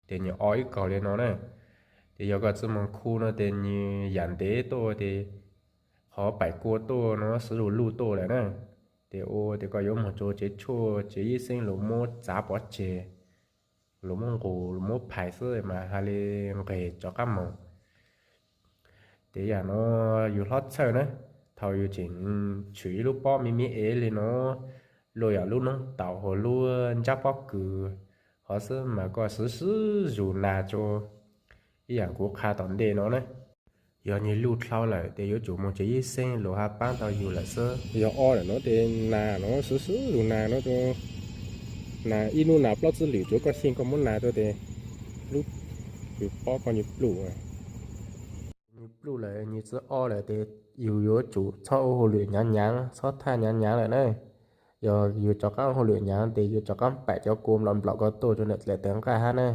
Ces nws o ib kaug li no na. Ces yog koj txuj moog khu no ces nws yam ntev tuaj ces qhov paim kua tuaj no xwb, luj luj tuaj lawm na. Ces ua tias koj yuav moog rua tsev tshuaj tsev yib xeeb lug muab txav pov tseg, lug muab nqus lug muab phais xwb mas has li nqeg rov qaab moog. Ces yam no yus hlob txhawj na, thaus yus tseem tshwm ib lub pob me me ev li no, luaj yam lub noob taum hauv lub ntsab pob kws hov xwb mas koj swv swv zus nas rua ib yam kuv qha tom ntej no na. Yog nwg luj dlhau lawm ces yuav tsum moog tsev yib xeeb lug has paab tau yus lawm xwb. Yog o lawm no ces nas no swv swv zus nas no, nas ib nub nas plaub tsib lwm, tsuav koj xyeej koj muab nas rua ces lub kws pob koj nwg pluj, nwg pluj lawm nwg tsi o lawm ces yus yuav tsum txhob ua hauj lwm nyaav nyaav, txhob thaj nyaav nyaav lawm na. Yog yus rov qaab ua hauj lwm nyaav ces yus rov qaab paim cov kua nplaum nplaum ko tuaj rua ntawm dlaim tawv nqaj hab na.